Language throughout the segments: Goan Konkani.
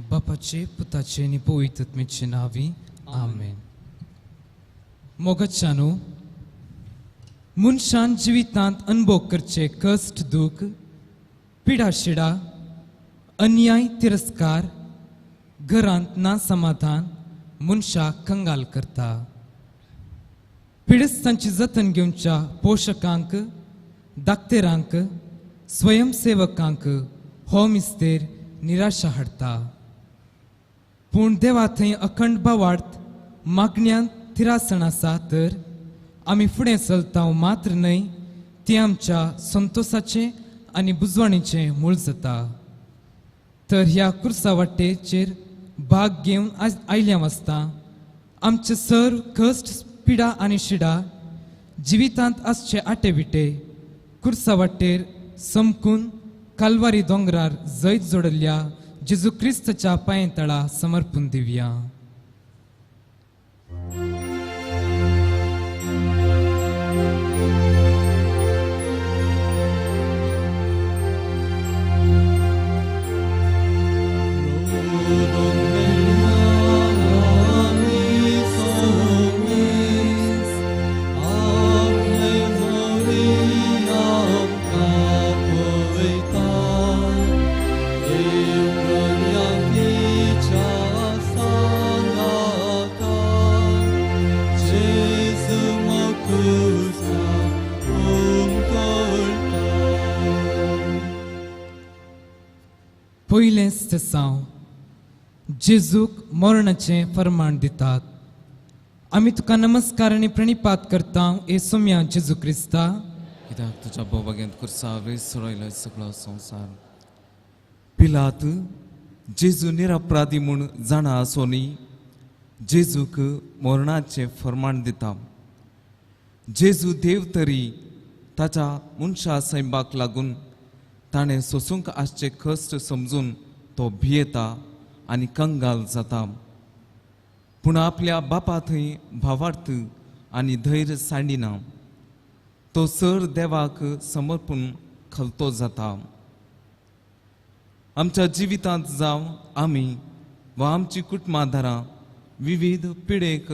बापाचे पुताचे आनी पवित्र आत्म्याचे नांवी आमेन. मोगाच्यानो, मनशान जिवितांत अनुभव करचे कश्ट, दूख, पिडाशिडा, अन्याय, तिरस्कार, घरांत ना समाधान मनशाक कंगाल करता. पिडेस्तांची जतन घेवच्या पोशकांक, दाक्तेरांक, स्वयंसेवकांक हो मिस्तेर निराशा हाडटा. पूण देवा थंय अखंड भावार्थ मागण्यांत थिरासण आसा तर आमी फुडें चलता मात्र न्हय, ती आमच्या संतोसाचें आनी बुजवणेचें मूळ जाता. तर ह्या कुर्सा वाटेचेर भाग घेवन आयल्या वाचता आमचे सर कश्ट, पिडा आनी शिडा जिवितांत आसचे आटे विटे कुर्सा वाटेर समकून कालवारी दोंगरार जैत जोडल्ल्या जेजू क्रिस्तच्या पांयतळा समर्पून दिवया. पयलेंच तेसांव जेजूक मरणाचें फर्माण दितात. आमी तुका नमस्कार आनी प्रणिपात करता ए सोम्या जेजू क्रिस्ता, कित्याक तुज्या बोबागेंत कुर्सा सोडयलो सगळो संवसार. पिलात जेजू निरपराधी म्हूण जाणा आसोनी जेजूक मरणाचें फर्माण दिता. जेजू देव तरी ताच्या मनशा सैंबाक लागून ताणें सोसूंक आसचे कश्ट समजून तो भियेता आनी कंगाल जाता. पूण आपल्या बापा थंय भावार्थ आनी धैर्य सांडिना. तो सर देवाक समर्पूण खलतो जाता. आमच्या जिवितांत जावं आमी वा आमची कुटुंबादारां विविध पिडेक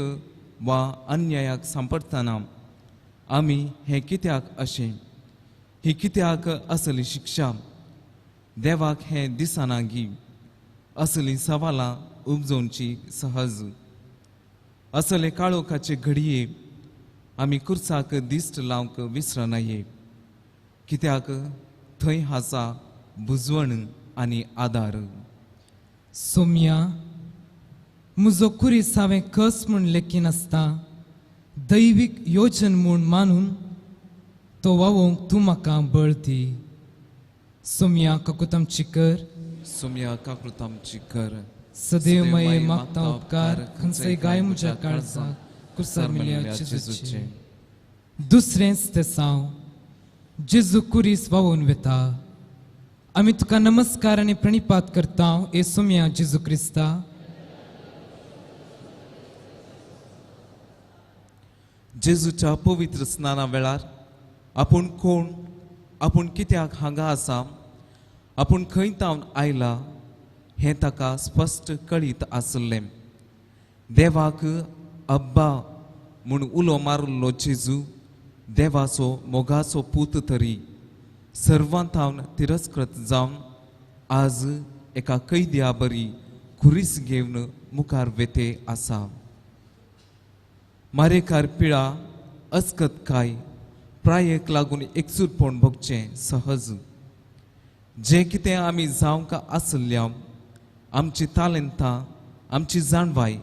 वा अन्यायाक सांपडटना आमी हें कित्याक अशें, ही कित्याक असली शिक्षा, देवाक हें दिसना गी, असली सवालां उपजोवची सहज. असले काळोखाचे घडये आमी कुर्साक दिश्ट लावंक विसरनाये, कित्याक थंय आसा बुजवण आनी आदार. सोम्या, म्हजो कुरीस हांवें कस म्हूण लेखिनासता दैवीक योजन म्हूण मानून तो वावोवंक तूं म्हाका बळ दी. सोम्या काकुतामची कर, सोम्या काकुतामची कर. सदैव माये मागता उपकार खंयचेय गाय म्हज्या काळजाक कुर्सार मेल्या जेजूचे. दुसरेंच तेसांव जेजू कुरीस वावोवन वेता. आमी तुका नमस्कार आनी प्रणिपात करता ए सोम्या जेजू क्रिस्ता. जेजूच्या पवित्र स्नाना वेळार आपूण कोण, आपूण कित्याक हांगा आसा, आपूण खंय तावन आयला हें ताका स्पश्ट कळीत आसलें. देवाक अब्बा म्हूण उलो मारिल्लो जेजू देवाचो मोगाचो पूत तरी सर्वांतावन तिरस्कृत जावन आज एका कैद्या बरी खुरीस घेवन मुखार वेते आसा. मारेकार पिळा अस्कतकाय प्रायेक लागून एकसूरपण भोगचें सहज. जें कितें आमी जावंक आसल्या आमची तालेंतां, आमची जाणवाय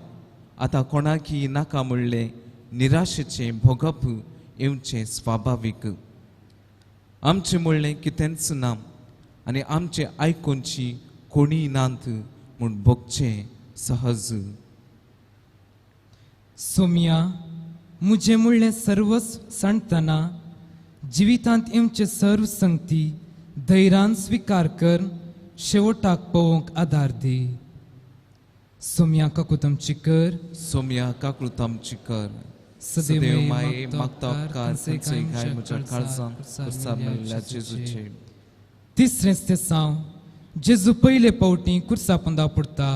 आतां कोणाकी नाका म्हणलें निराशेचें भोगप येवचें स्वाभावीक. आमचें म्हणलें कितेंच ना आनी आमचें आयकुची कोणीय नात म्हूण भोगचें सहज. सोम्या, म्हजें म्हणलें सर्वस्व सांडटना जिवितांत येवचे सर्व संगती धैर्यान स्विकार कर, शेवटाक पळोवंक आदार दी. सोम्या काकुतामची कर, सोम्या काकुतामची कर. सदैव माये मागता उपकार खंयचेय घाय म्हज्या काळजांत कुर्सार मेल्ल्या जेजूचे. तिसरेंच तेसांव जेजू पयले पावटी कुर्सा पोंदा पडटा.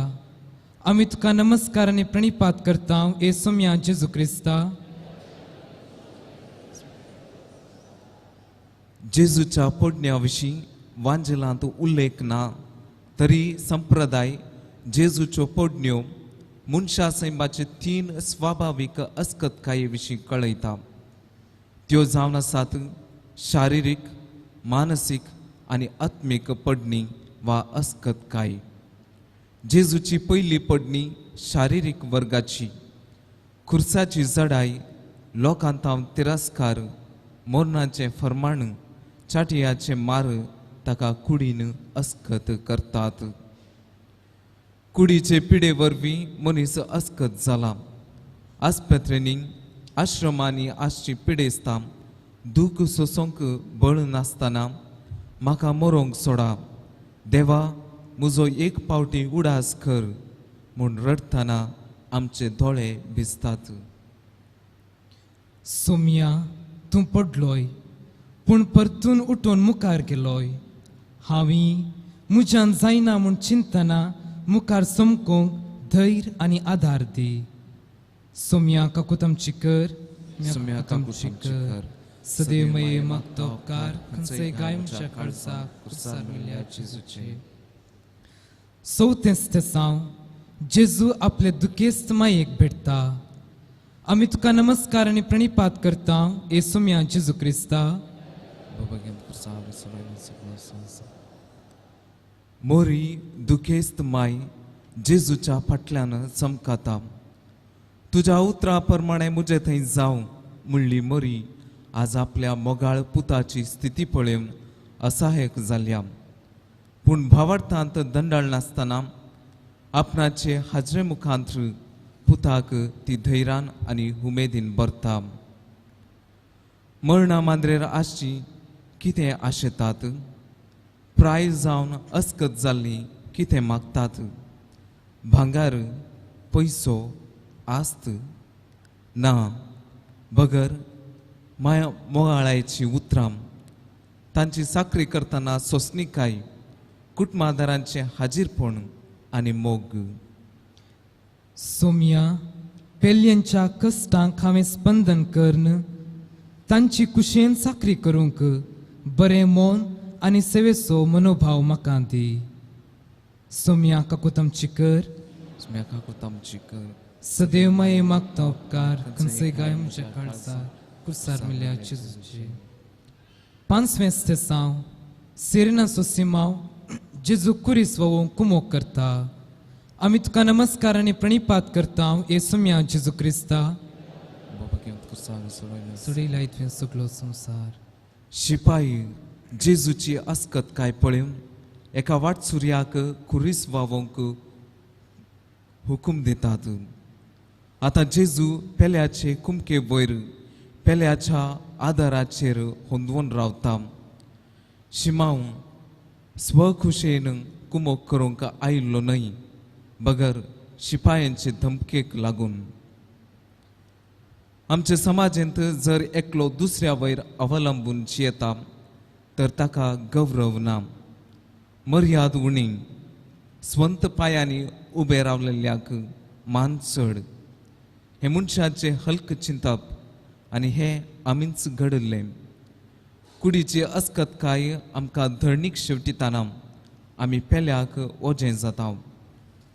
आमी तुका नमस्कार आनी प्रणिपात करता ए सोम्या जेजू क्रिस्ता. जेजूच्या पडण्या विशीं वांजेलांत उल्लेख ना तरी संप्रदाय जेजूच्यो पडण्यो मनशा सैमाचे तीन स्वाभावीक अस्कतकाये विशीं कळयता. त्यो जावन आसात शारिरीक, मानसीक आनी आत्मीक पडणी वा अस्कतकाय. जेजूची पयली पडणी शारिरीक वर्गाची. खुर्साची जडाय, लोकांतावन तिरस्कार, मरणाचें फर्माण, चाटयाचे मार ताका कुडीन अस्कत करतात. कुडीचे पिडे वरवीं मनीस अस्कत जाला. आस्पत्रेंनी, आश्रमांनी आसची पिडेस्तां दूख सोसूंक बळ नासतना म्हाका मरोंक सोडा देवा, म्हजो एक पावटी उडास कर म्हूण रडटना आमचे दोळे भिजतात. सोम्या तूं पडलोय पूण परतून उठून मुखार गेलोय. हांवी म्हज्यान जायना म्हूण चिंतना मुखार समकोंक धैर्य आनी आदार दी. सोम्या काकुतमची कर, सोम्या काकुतमची कर. सदैव मये मागता उपकार खंयचेय गाय म्हज्या काळजाक कुर्सार मेल्ल्या जेजूचे. चवथें स्तेसांव जेजू आपले दुखेस्त मायेक भेटता. आमी तुका नमस्कार आनी प्रणिपात करता ए सोम्या जेजू क्रिस्ता. मोरी दुखेस्त माय जेजूच्या फाटल्यान चमकाता. तुज्या उतरा प्रमाणे म्हजे थंय जावं म्हणली मोरी आज आपल्या मोगाळ पुताची स्थिती पळोवन असहायक जाल्या. पूण भावार्थांत दंडाळ नासतना आपणाचे हाजरे मुखांत पुताक ती धैर्यान आनी उमेदीन भरता. मरणा मांद्रेर आसची कितें आशेतात, प्राय जावन अस्कत जाल्ली कितें मागतात, भांगार, पयसो, आस्त ना बगर माया मोगाळायची उतरां, तांची साकरी करतना सोंसणीकाय, कुटुंबादारांचें हाजीरपण आनी मोग. सोम्या पेल्यांच्या कश्टांक हांवें स्पंदन करून तांची कुशेन साकरी करूंक बरें मन आनी सेवेचो मनोभाव म्हाका दी. सोम्या काकुतमची कर, सोम्या काकुतमची कर. सदैव माये मागता उपकार खंयचेय गाय म्हज्या काळजाक कुर्सार मेल्ल्या जेजूचे. पांचवें स्तेसांव सिरिनाचो सिमांव जेजू कुरीस वोवंक कुमोक करता. आमी तुका नमस्कार आनी प्रणिपात करता ए सोम्या जेजू क्रिस्ता. सोडयला तुवें सगलो संवसार. शिपाई जेजूची अस्कत काय पळोवन एका वाटसुर्याक कुरीस वावोंक हुकूम दितात. आतां जेजू पेल्याचे कुमके वयर पेल्याच्या आदाराचेर होंदवून रावता. शिमांव स्वखुशेन कुमोक करूंक आयिल्लो न्हय बगर शिपायांचे धमकेक लागून. आमचे समाजेंत जर एकलो दुसऱ्या वयर अवलंबून जियेता तर ताका गौरव ना, मर्याद उणी, स्वंत पांयांनी उबे रावलेल्याक मान चड. हें मनशाचें हल्क चिंतप आनी हें आमीच घडलें. कुडीची अस्कतकाय आमकां धरणीक शेवटिताना आमी पेल्याक ओजें जाता,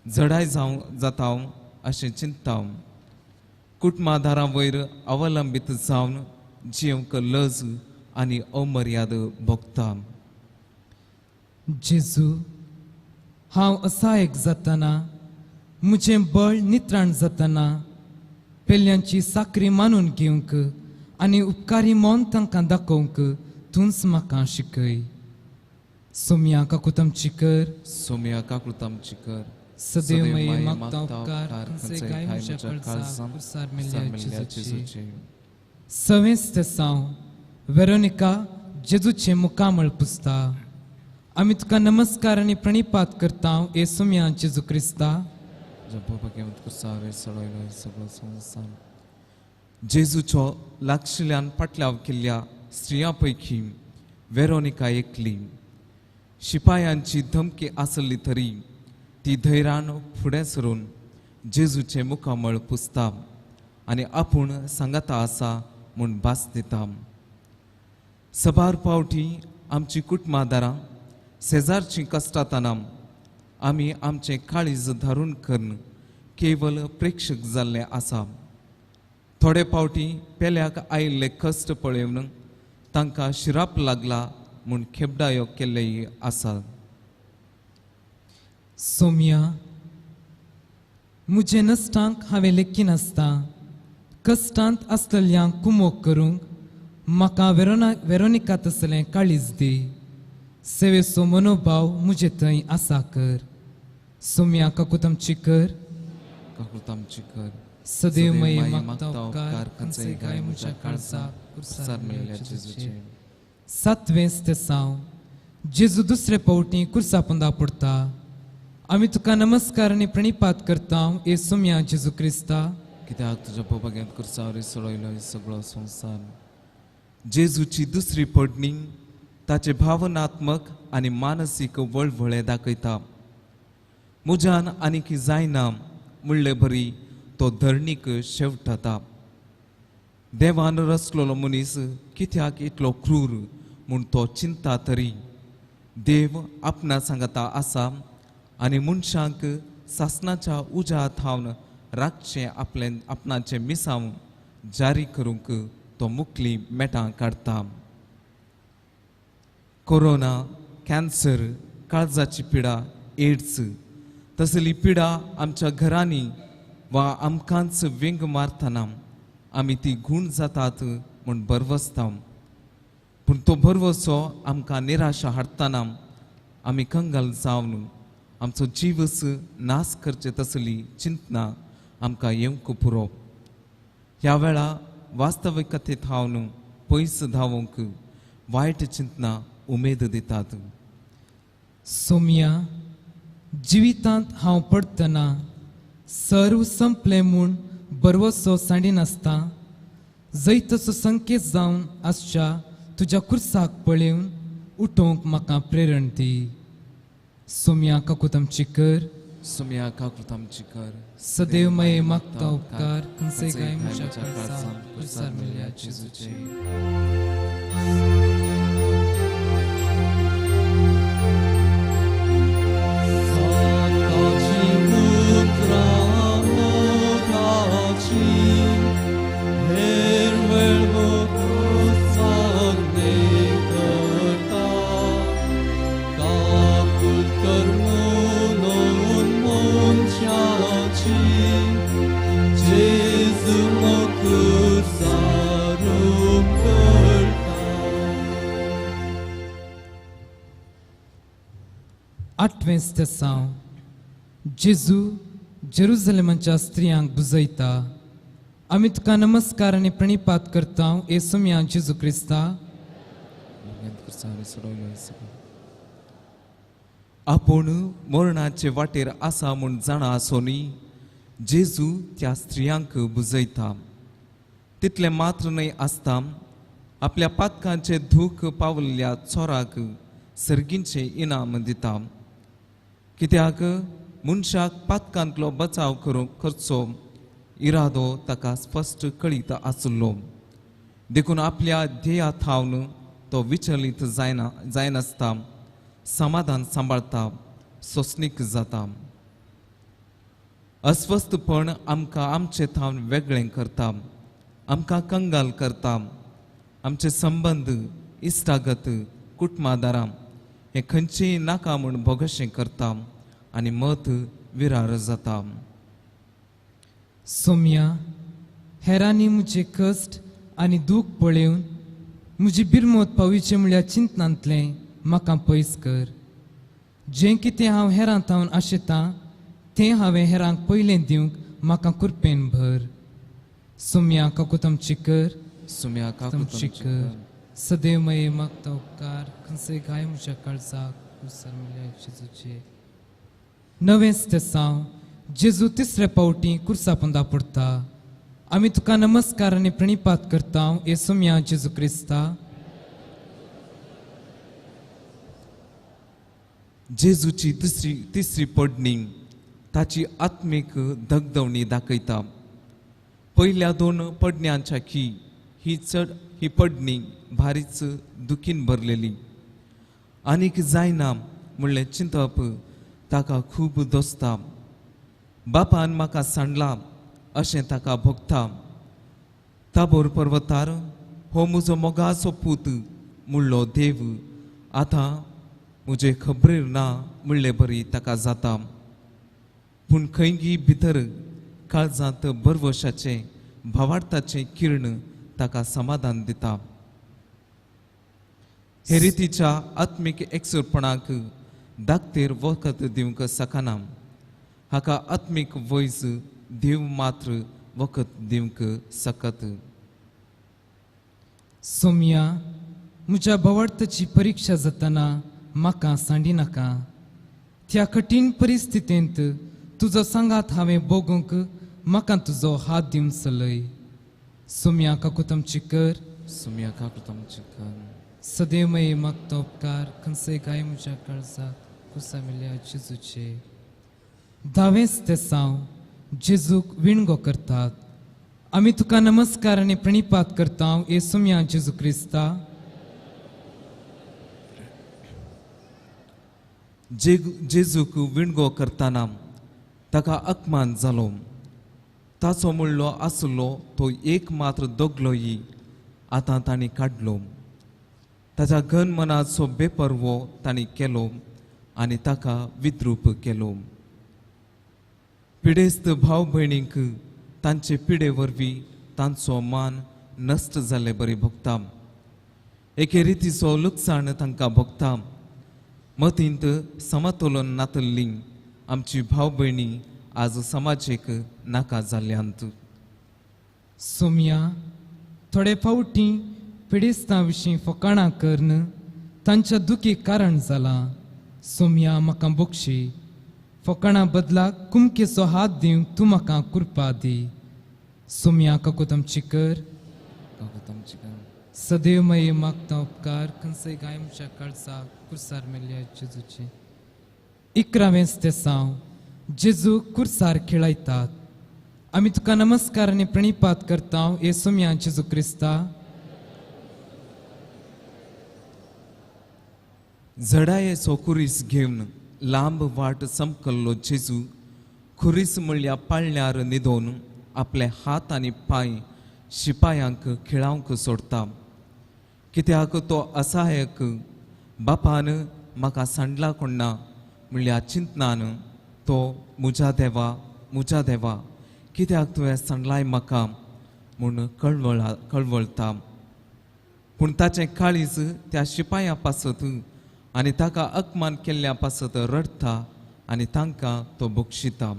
जडाय जावं जाता अशें चिंतता. कुटुंबादारां वयर अवलंबीत जावन जिवंक लज आनी अमर्याद भोगता. जेजू हांव असहायक जातना, म्हजें बळ नित्राण जातना पेल्यांची साकरी मानून घेवंक आनी उपकारी मन तांकां दाखोवंक तूंच म्हाका शिकय. सोम्या काकुतमची कर, सोम्या काकुतमची कर. सदैव मये मागता उपकार खंयचेय गाय म्हज्या काळजाक कुर्सार मेल्ल्या जेजूचे. सवें स्तेसांव वेरोनिका जेजूचें मुखामळ पुसता. आमी तुका नमस्कार आनी प्रणिपात करता ए सोम्या जेजू क्रिस्ता. जेजूचो लागशिल्ल्यान फाटल्याव केल्ल्या स्त्रियां पैकी वेरोनिका एकली. शिपायांची धमकी आसली तरी ती धैर्यान फुडें सरून जेजूचें मुखामळ पुसता आनी आपूण सांगाता आसा म्हूण भास दिता. सबार पावटी आमची कुटुंबादारां शेजारचीं कश्टातना आमी आमचें काळीज धारून करून केवल प्रेक्षक जाल्लें आसा. थोडे पावटी पेल्याक आयिल्ले कश्ट पळोवन तांकां शिराप लागला म्हूण खेपडायो केल्लेय आसा. सोम्या, म्हजे नश्टांक हांवें लेखिनासता कश्टांत आसलेल्यांक कुमोक करूंक म्हाका वेरोनिका तसलें काळीज दी. सेवेचो मनोभाव म्हजे थंय आसा कर. सोम्या काकूत आमची कर. काकूत आमची कर. सदैव मागता उपकार खंयचेय गाय म्हज्या काळजाक कुर्सार मेळ्ळ्या जेजूचे. सातवें स्तेसांव. जेजू दुसरे पावटी कुर्सा पोंदा पडटा. आमी तुका नमस्कार आनी प्रणिपात करता ए सोम्या जेजू क्रिस्ता, कित्याक तुज्या पोभाग्यांत कुर्सावर सोडयलो सगळो संवसार. जेजूची दुसरी पडणी ताचे भावनात्मक आनी मानसीक वळवळे दाखयता. म्हज्यान आनीक जायना म्हणले बरी तो धरणीक शेवटता. देवान रचलेलो मनीस कित्याक इतलो क्रूर म्हूण तो चिंता तरी देव आपणा सांगता आसा आनी मनशांक सासणाच्या उज्या थावन राखचें आपलें आपणाचें मिसांव जारी करूंक तो मुकली मेटां काडटा. कोरोना, कॅन्सर, काळजाची पिडा, एड्स तसली पिडा आमच्या घरांनी वा आमकांच वेंग मारतना आमी ती गूण जातात म्हूण भरवसता. पूण तो भरवसो आमकां निराशा हाडटना आमी कंगाल जावन आमचो जीवस नाश करचे तसली चिंतना आमकां येवंक पुरो. ह्या वेळा वास्तविकते थावन पयस धांवूंक वायट चिंतना उमेद दितात. सोम्या, जिवितांत हांव पडटना सर्व संपलें म्हूण बरवसो सांडिनासता जैताचो संकेत जावन आसच्या तुज्या कुर्साक पळोवन उठोवंक म्हाका प्रेरण दी. सोम्या काकूत आमची कर. सोम्या काकूत आमची कर. सदैव माये मागता उपकार खंयचेय गाय म्हज्या काळजाक कुर्सार मेळ्ळ्या जेजूचे. आठवें स्तेसांव. जेजू जेरुजलेमाच्या स्त्रियांक बुजयता. आमी तुका नमस्कार आनी प्रणिपात करता ए सोम्या जेजू क्रिस्ता. आपूण मरणाचे वाटेर आसा म्हूण जाणा आसोनी जेजू त्या स्त्रियांक बुजयता. तितलें मात्र न्हय आसता आपल्या पातकांचे धूक पावल्ल्या चोराक सर्गींचें इनाम दिता. कित्याक मनशाक पातकांतलो बचाव करूंक करचो इरादो ताका स्पश्ट कळीत आसलो. देखून आपल्या ध्येया थावन तो विचलीत जायनासता समाधान सांबाळता, सोंसणीक जाता. अस्वस्थपण आमकां आमचे थावन वेगळें करता, आमकां कंगाल करता. आमचे संबंद, इश्टागत, कुटुंबादारां हें खंयचेय नाका म्हूण भोगशें करता आनी मत विरार जाता. सोम्या, हेरांनी म्हजे कश्ट आनी दूख पळोवन म्हजी बिरमोत पावयची म्हळ्यार चिंतनांतलें म्हाका पयस कर. जें कितें हांव हेरां थावन आशेतां तें हांवें हेरांक पयलें दिवंक म्हाका कुरपेन भर. सोम्या काकूत आमची कर. सोम्या काकूत आमची कर. सदैव माये मागता उपकार खंयचेय गाय म्हज्या काळजाक कुर्सार मेळ्ळ्या जेजूचे. नवें स्तेसांव. जेजू तिसरे पावटी कुर्सा पोंदा पडटा. आमी तुका नमस्कार आनी प्रणिपात करता ए सोम्या जेजू क्रिस्ता. जेजूची तिसरी पडणी ताची आत्मीक दगदवणी दाखयता. पयल्या दोन पडण्यांच्या की ही पडणी भारीच दुखीन भरलेली. आनीक जायना म्हणलें चिंतप ताका खूब दोसता. बापान म्हाका सांडला अशें ताका भोगता. ताबोर पर्वतार हो म्हजो मोगाचो पूत म्हणलो देव आतां म्हजे खबरेर ना म्हणले बरी ताका जाता. पूण खंयगी भितर काळजांत भरवशाचें भावार्थाचें किर्ण ताका समाधान दिता. हे रितीच्या आत्मीक एकसुरपणाक दाखतेर वखद दिवंक शकना. हाका आत्मीक वैज देव मात्र वखद दिवंक शकत. सोम्या, म्हज्या भावार्थाची परिक्षा जातना म्हाका सांडी नाका. त्या कठीण परिस्थितींत तुजो सांगात हांवें भोगूंक म्हाका तुजो हात दिवन चलय. सोम्या काकुतमची कर. सोम्या काकुतमची कर. सदैवमय मागतो उपकार खंयचे गाय म्हज्या काळजाक कुसा मेल्या जेजूचे. धावेंच ते साव जेजूक विणगो करतात. आमी तुका नमस्कार आनी प्रणिपात करता हे सोम्या जेजू क्रिस्ता. जेजूक विणगो करतना ताका अपमान जालो. ताचो म्हणलो आसलो तो एक मात्र दोगलोय आतां तांणी काडलो. ताच्या घन मनाचो बेपर्वो तांणी केलो आनी ताका विद्रूप केलो. पिडेस्त भाव भयणींक तांचे पिडे वरवीं तांचो मान नश्ट जाल्ले बरी भोगता. एके रितीचो लुकसाण तांकां भोगता. मतींत समतोलन नातल्ली आमची भाव भयणी आज समाजेक नाका जाल्यांत. सोम्या, थोडे फावटी पिडेस्तां विशीं फकाणां करून तांच्या दुखीक कारण जालां. सोम्या म्हाका बोगशी. फकाणां बदलाक कुमकेचो हात दिवंक तूं म्हाका कृपा दी. सोम्या काकुतमची कर. काकुतमची कर. सदैवमय मागता उपकार खंयचे गाय म्हज्या काळजाक कुर्सार मेल्ल्या जेजूचे. 11वें तेसांव जेजू कुर्सार खेळयतात. आमी तुका नमस्कार आनी प्रणिपात करता हे सोम्या जेजू क्रिस्ता. जडायेचो खुरीस घेवन लांब वाट चमकल्लो जेजू खुरीस म्हणल्या पाळण्यार न्हिदोवन आपले हात आनी पांय शिपायांक खेळावंक सोडता. कित्याक तो असहायक बापान म्हाका सांडला कोण्णा म्हणल्या चिंतनान तो म्हज्या देवा म्हज्या देवा कित्याक तुवें सांडलाय म्हाका म्हूण कळवळता. पूण ताचें काळीज त्या शिपायां पासत आनी ताका अपमान केल्ल्या पासत रडटा आनी तांकां तो बक्षिता.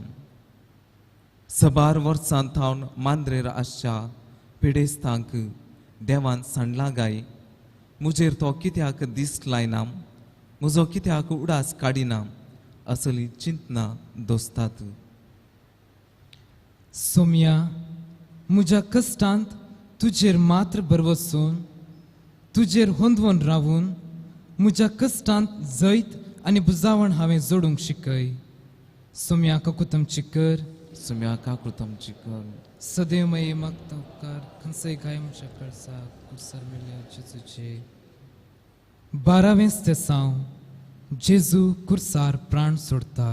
सबार वर्सां थावन मांद्रेर आसच्या पिडेस्तांक देवान सांडला गाय म्हजेर तो कित्याक दीस लायना, म्हजो कित्याक उडास काडिना असली चिंतना दोसतात. सोम्या, म्हज्या कश्टांत तुजेर मात्र भरवसून तुजेर होंदवून रावून म्हज्या कश्टांत जैत आनी बुजावण हांवें जोडूंक शिकय. सोम्या काकुतमची कर. सोम्या काकुतमची कर. सदैवमय मागता उपकार खंयचे गाय म्हज्या काळजाक कुर्सार मेल्ल्या जेजूचे. 12वें तेसांव जेजू कुर्सार प्राण सोडता.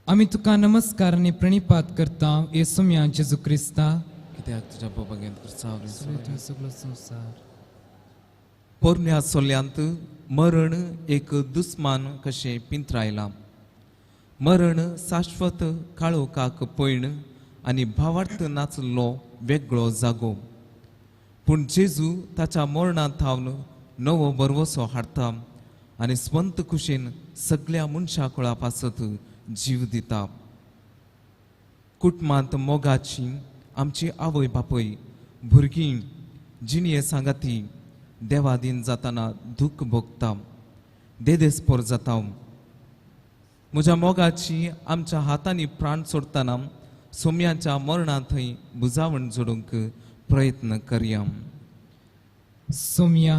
आमी तुका नमस्कार आनी प्रणिपात करता हे सोम्या जेजू क्रिस्ता. कित्याक तुज्या बाबागेन तुवें सगळो संवसार. पोरण्या सोल्यांत मरण एक दुस्मान कशें पिंत्रायलां. मरण शाश्वत काळोखाक पयण आनी भावार्थ नाचलो वेगळो जागो. पूण जेजू ताच्या मरणांत थावन नवो भरवसो हाडटा आनी स्वंत कुशीन सगळ्या मनशा कुळा पासत जीव दिता. कुटुंबांत मोगाची आमची आवय बापूय भुरगीं जिणये सांगाती देवादीन जाताना दुःख भोगता, देदेस्पोर जाता. म्हज्या मोगाची आमच्या हातांनी प्राण सोडटना सोम्याच्या मरणा थंय बुजावण जोडूंक प्रयत्न करया. सोम्या,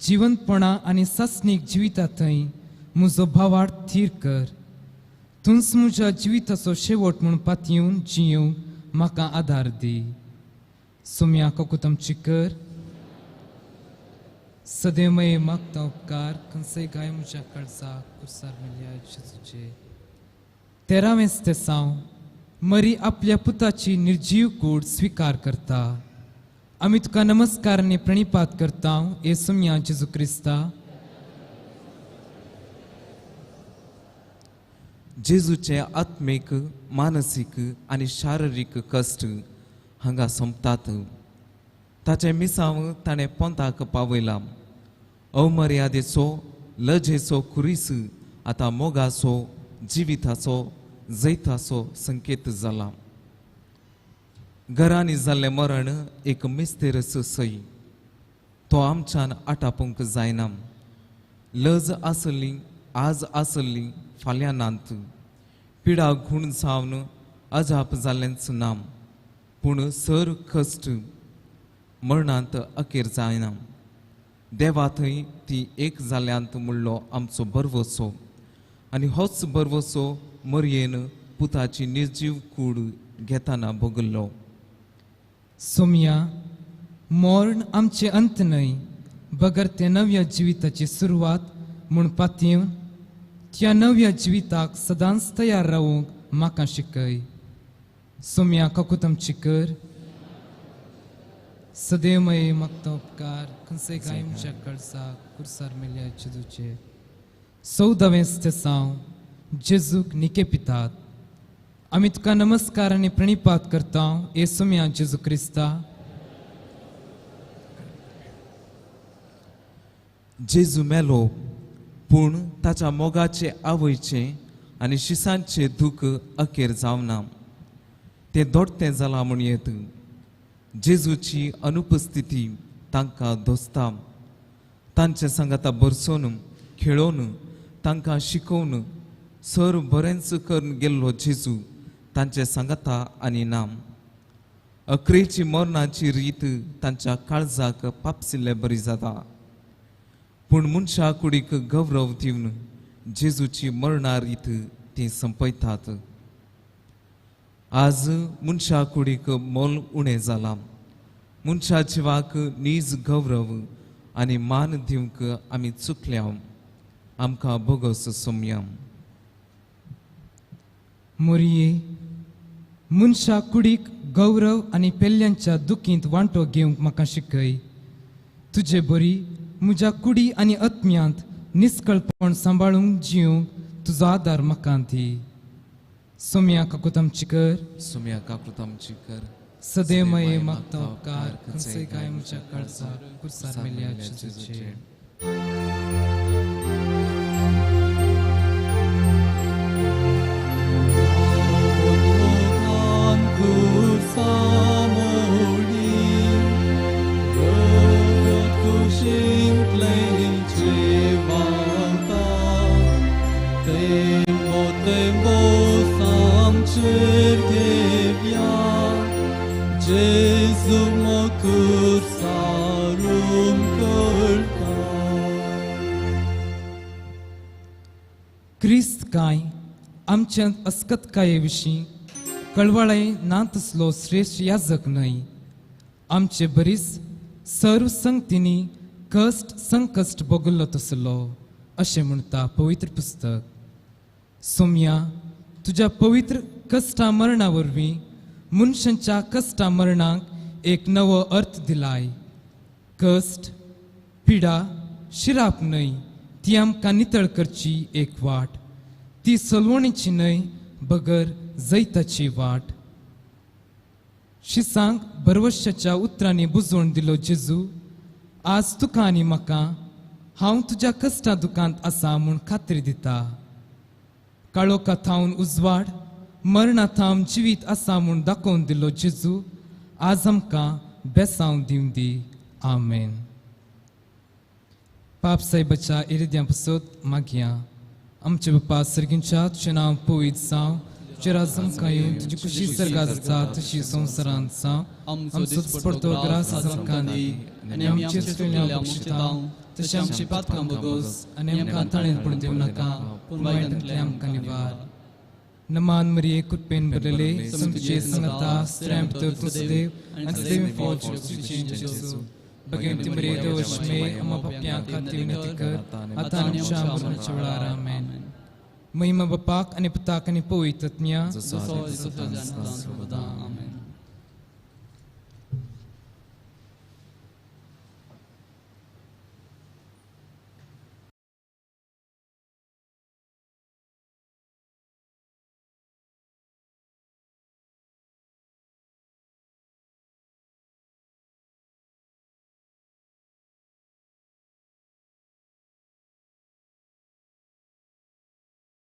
जिवंतपणा आनी सासणीक जिविता थंय म्हजो भावार्थ थीर कर. तूंच म्हज्या जिविताचो शेवट म्हूण पातयेवन जियेवंक म्हाका आदार दी. सोम्या, काकूत आमची कर. सदैमय मागता उपकार खंयचेय गाय म्हज्या काळजाक कुर्सार मेल्या जेजूचे. तेरावें तेसांव मरी आपल्या पुताची निर्जीव कूड स्विकार करता. आमी तुका नमस्कार आनी प्रणिपात करता हे सोम्या जेजू क्रिस्ता. जेजूचे आत्मीक, मानसीक आनी शारिरीक कश्ट हांगा सोंपतात. ताचें मिसांव ताणें पोंताक पावयलां. अमर्यादेचो लजेचो खुरीस आतां मोगाचो, जिविताचो, जैताचो संकेत जाला. घरांनी जाल्लें मरण एक मिस्तेरस सय, तो आमच्यान आटापूंक जायना. लज आसली आज आसली फाल्यां नात. पिडा गूण जावन अजाप जाल्लेंच ना, पूण सर कश्ट मरणांत अखेर जायना. देवा थंय ती एक जाल्यांत म्हणलो आमचो बरवसो, आनी होच बरवसो मरयेन पुताची निर्जीव कूड घेतना भोगल्लो. सोम्या, मर्ण आमचें अंत न्हय, बगर ते नव्या जिविताची सुरवात म्हूण पातयेवन त्या नव्या जिविताक सदांच तयार रावूंक म्हाका शिकय. सोम्या, काकूत आमची कर. सदैवमय मागता उपकार खंयचेय गाय म्हज्या काळजाक कुर्सार मेल्या जेजूचे. 14वें तेसांव जेजूक निके पितात. आमी तुका नमस्कार आनी प्रणिपात करता हे सोम्या जेजू क्रिस्ता. जेजू मेलो, पूण ताच्या मोगाचे आवयचें आनी शिसांचें दूख अखेर जावना. तें दोडतें जालां म्हूण येत. जेजूची अनुपस्थिती तांकां दोसता. तांचे सांगाता बरसोवन, खेळोवन, तांकां शिकोवन सर बरेंच करून गेल्लो जेजू तांचे सांगाता आनी नाम. अकरेची मरणाची रीत तांच्या काळजाक पापसिल्ले बरी जाता, पूण मनशा कुडीक गौरव दिवन जेजूची मरणा रीत ती संपयतात. आज मनशा कुडीक मोल उणें जालां. मनशा जिवाक नीज गौरव आनी मान दिवंक आमी चुकल्या. आमकां बोगस सोम्या. मोरये, मनशा कुडीक गौरव आनी पेल्ल्यांच्या दुखींत वांटो घेवंक म्हाका शिकय. तुजे बरी म्हज्या कुडी आनी आत्म्यांत निस्कळपण सांबाळूंक जिवंक तुजो आदार म्हाका दी. सोम्या, काकूत आमची कर. सोम्या, काकूत आमची कर. सदैमय मागता उपकार खंयचेय गाय म्हज्या काळजाक कुर्सार मेल्या जेजूचे. क्रिस्त काय आमच्या अस्कतकाये विशीं कळवळे ना तसलो श्रेश्ठ याजक न्हय. आमचे बरीच सर्व संगतींनी कश्ट संकश्ट भोगल्लो तसलो अशें म्हणटा पवित्र पुस्तक. सोम्या, तुज्या पवित्र कश्टा मरणा वरवीं मनशांच्या कश्टा मरणाक एक नवो अर्थ दिलाय. कश्ट, पिडा, शिराप न्हय, ती आमकां नितळ करची एक वाट. ती सलवणीची न्हय, बगर जैताची वाट. शिसांक बरवश्याच्या उतरांनी बुजवण दिलो जेजू, आज तुका आनी म्हाका हांव तुज्या कश्टा दुकांत आसा म्हूण खात्री दिता. काळोखा थावन उजवाड, मरणा थावन जिवीत आसा म्हूण दाखोवन दिलो जेजू, आज आमकां बेसांव दिवं दी. आमेन. पाप साहेबाच्या इरिद्यां पसत मागया. आमचे बापा सर्गींच्या, तुजें नांव पवित्र जावं, तुजेर आमकां येवन तुजी कुशी सर्गात जाता तशी संवसारांत जावं. आमचो दिसपडतो ग्रास आज आमकां दी आनी आमचे चुकल्या बक्षिता तशें आमची पातकां भोगोस आनी आमकां ताणें पडून दिवं नाका पूण वायटांतलें आमकां निवार. नमान मरिये कृपेन भरलेले तुझे संगता स्त्रियां भितर तूं सदैव आनी सदैव फौज जेजू. भगवती मरिये देवशमे अम्मा पापयां खातीर विनंती कर आतां आनी आमच्या मरणाच्या वेळार. आमेन. महिमा बापाक आनी पुताक आनी पवित्र आत्म्या.